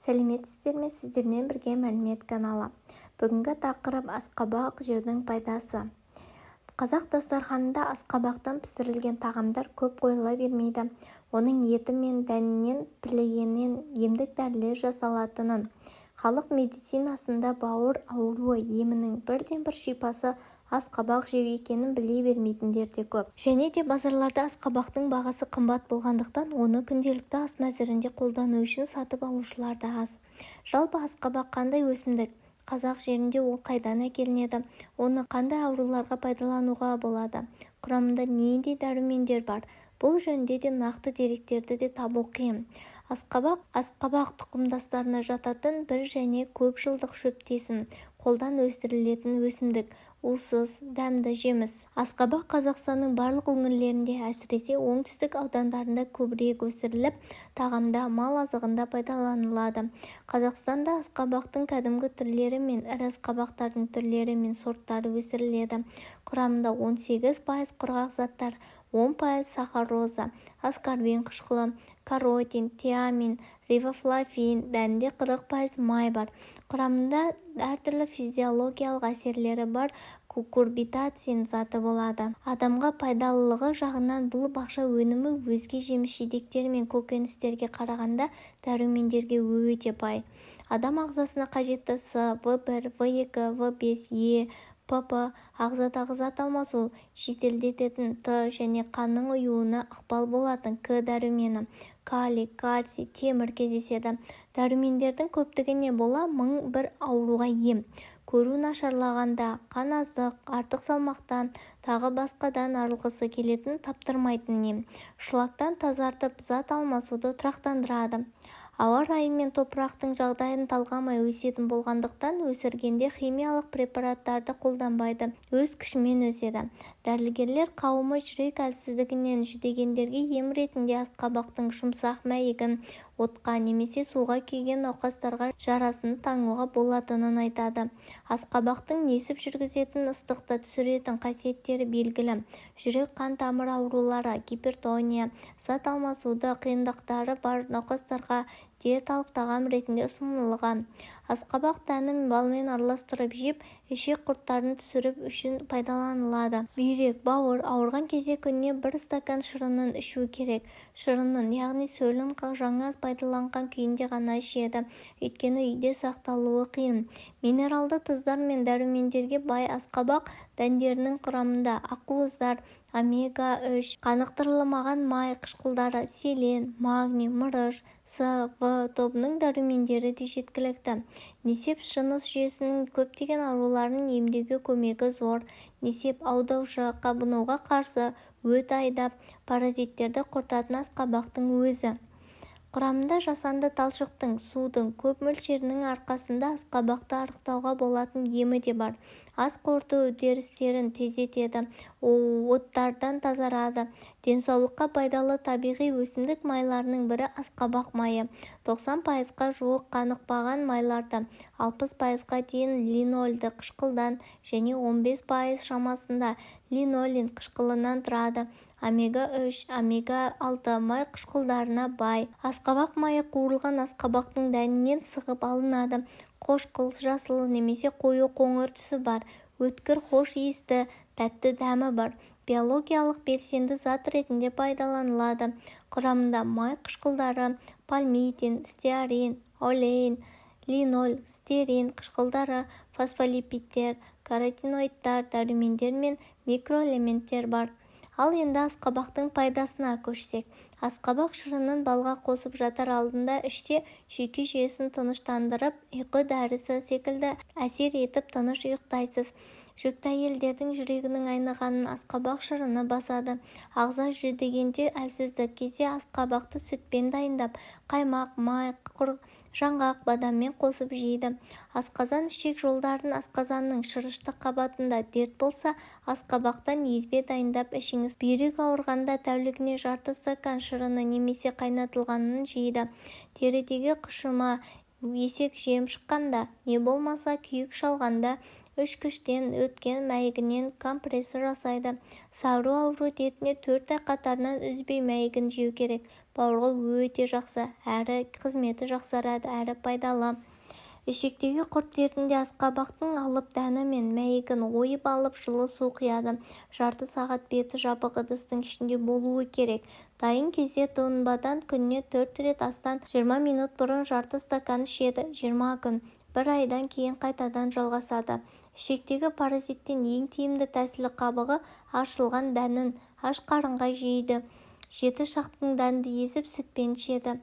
Сәлеметсіздер ме! Сіздермен бірге Мәлімет каналы. Бүгінгі тақырып: асқабақ жеудің пайдасы. Қазақ дастарханында асқабақтан пісірілген тағамдар көп қойыла бермейді. Оның еті мен дәнінен, пілігінен емдік дәрілер жасалатынын, халық медицинасында бауыр ауруы емінің бірден-бір шипасы асқабақ жеу екенін біле бермейтіндер де көп. Және де базарларда асқабақтың бағасы қымбат болғандықтан, оны күнделікті ас мәзірінде қолдану үшін сатып алушылар да аз. Жалпы, асқабақ қандай өсімдік, қазақ жерінде ол қайдан әкелінеді, оны қандай ауруларға пайдалануға болады, құрамында нендей дәрумендер бар – бұл жөнінде де нақты деректерді де табу қиын. Асқабақ – асқабақ тұқымдастарына жататын бір және көп жылдық шөптесін, қолдан өсірілетін өсімдік, усыз, дәмді жеміс. Асқабақ Қазақстанның барлық өңірлерінде, әсіресе оңтүстік аудандарында көбірек өсіріліп, тағамда, мал азығында пайдаланылады. Қазақстанда асқабақтың кәдімгі түрлері мен ірі асқабақтардың түрлері мен сорттары өсіріледі. Құрамында 18% құрғақ заттар, 10% сахароза, аскорбин қышқылы, каротин, тиамин, рибофлавин, дәнінде 40% май бар. Құрамында әртүрлі физиологиялық әсерлері бар кукурбитацин заты болады. Адамға пайдалылығы жағынан бұл бақша өнімі өзге жеміс-жидектер мен көкөністерге қарағанда дәрумендерге өте бай. Адам ағзасына қажетті С, В1, В2, В5, Е, ПП, ағзадағы зат алмасу жеделдететін Т және қанның ұюына ықпал болатын К дәрумені, калий, кальций, темір кездеседі. Дәрумендердің көптігіне бола мың бір ауруға ем. Көру нашарлағанда, қан аздық, артық салмақтан, тағы басқадан арылғысы келетін таптырмайтын ем. Шлактан тазартып, зат алмасуды тұрақтандырады. Ауа райы мен топырақтың жағдайын талғамай өсетін болғандықтан, өсіргенде химиялық препараттарды қолданбайды, өз күшімен өседі. Дәрігерлер қауымы жүрек әлсіздігінен жүдегендерге ем ретінде асқабақтың жұмсақ мәйегін отқа немесе суға күйген науқастарға жарасын таңуға болатынын айтады. Асқабақтың несіп жүргізетін, ыстықты түсіретін қасиеттері белгілі. Жүрек-қан тамыр аурулары, гипертония, зат алмасуда қиындықтары бар науқастарға диеталық тағам ретінде ұсынылған. Асқабақ дәнін балмен араластырып жеп, ішек құрттарын түсіру үшін пайдаланылады. Бүйрек, бауыр ауырған кезде күніне бір стакан шырынын ішу керек. Шырынын, яғни сөлін жаңа пайдаланған күйінде ғана ішеді, өйткені үйде сақталуы қиын. Минералды тұздар мен дәрумендерге бай асқабақ дәндерінің құрамында ақуыздар, омега-3 қанықтырылмаған май қышқылдары, селен, магний, мырыш, С, В тобының дәрумендері де жеткілікті. Несеп жыныс жүйесінің көптеген ауруларын емдеуге көмегі зор. Несеп айдаушы, қабынуға қарсы, өт айдап, паразиттерді құртатын асқабақтың өзі. Құрамында жасанды талшықтың, судың көп мөлшерінің арқасында асқабақты арықтауға болатын емі де бар. Ас қорыту үдерістерін тездетеді, уыттардан тазарады. Денсаулыққа пайдалы табиғи өсімдік майларының бірі асқабақ майы 90%-қа жуық қанықпаған майларды, 60%-қа дейін линольды қышқылдан және 15% шамасында линолин қышқылынан тұрады. Омега-3, омега-6 май қышқылдарына бай. Асқабақ майы қуырылған асқабақтың дәнінен сығып алынады. Қошқыл жасыл немесе қою қоңыр түсі бар, өткір хош иісті, тәтті дәмі бар. Биологиялық белсенді зат ретінде пайдаланылады. Құрамында май қышқылдары, пальмитин, стеарин, олеин, линоль, стерин қышқылдары, фосфолипидтер, каротиноидтар, дәрумендер мен микроэлементтер бар. Ал енді асқабақтың пайдасына көшсек. Асқабақ шырынын балға қосып жатар алдында ішсе, жүйке жүйесін тыныштандырып, ұйқы дәрісі секілді әсер етіп, тыныш ұйықтайсыз. Жүкті әйелдердің жүрегінің айнығанын асқабақ шырыны басады. Ағза жүдегенде, әлсіздік кезде асқабақты сүтпен дайындап, қаймақ, май, жаңғақ, бадаммен қосып жейді. Асқазан-ішек жолдарын, асқазанның шырышты қабатында дерт болса, асқабақтан езбе дайындап ішіңіз. Бүйрек ауырғанда тәулігіне жарты стакан шырыны немесе қайнатылғанын жейді. Терідегі қышыма, есек жем шыққанда, не болмаса күйік шалғанда ішкіштен өткен мәйегінен компресс жасайды. Сару ауру дертіне 4 ай қатарынан үзбей мәйегін жеу керек. Бауырға өте жақсы, әрі қызметі жақсарады, әрі пайдалы. Ішектегі құрт дертінде асқабақтың алып дәні мен мәйегін ойып алып, жылы су құяды. Жарты сағат беті жабық ыдыстың ішінде болуы керек. Дайын кезде тұнбадан күніне 4 рет астан 20 минут бұрын жарты стакан ішеді. 20 күн. Бір айдан кейін қайтадан жалғасады. Ішектегі паразиттен ең тиімді тәсілі қабығы аршылған дәнін аш қарынға жейді. Жеті шақтың дәнді езіп, сүтпен ішеді.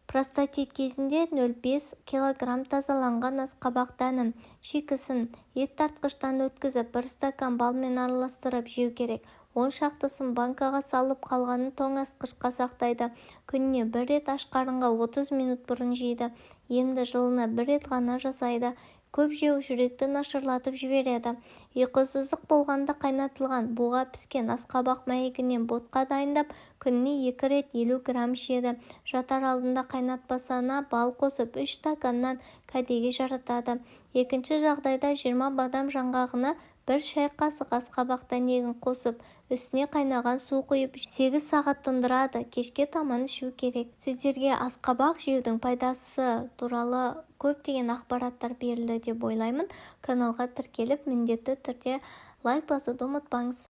Простатит кезінде 0,5 кг тазаланған асқабақ дәнін, шикісін ет тартқыштан өткізіп, бір стакан балмен араластырып жеу керек. Он шақтысын банкаға салып, қалғанын тоңазытқышқа сақтайды. Күніне бір рет аш қарынға 30 минут бұрын жейді. Емді жылына бір рет ғана жасайды. Көп жеу жүректі нашарлатып жібереді. Ұйқысыздық болғанда қайнатылған, буға піскен асқабақ мәйегінен ботқа дайындап, күніне екі рет 50 грамм ішеді. Жатар алдында қайнатпасына бал қосып, 3 стаканнан кәдеге жаратады. Екінші жағдайда 20 бадам жаңғағына бір шай қасық асқабақ дәнегін қосып, үстіне қайнаған су құйып, 8 сағат тұндырады. Кешке таман ішу керек. Сіздерге асқабақ жеудің пайдасы туралы көптеген ақпараттар берілді деп ойлаймын. Каналға тіркеліп, міндетті түрде лайк басуды ұмытпаңыз.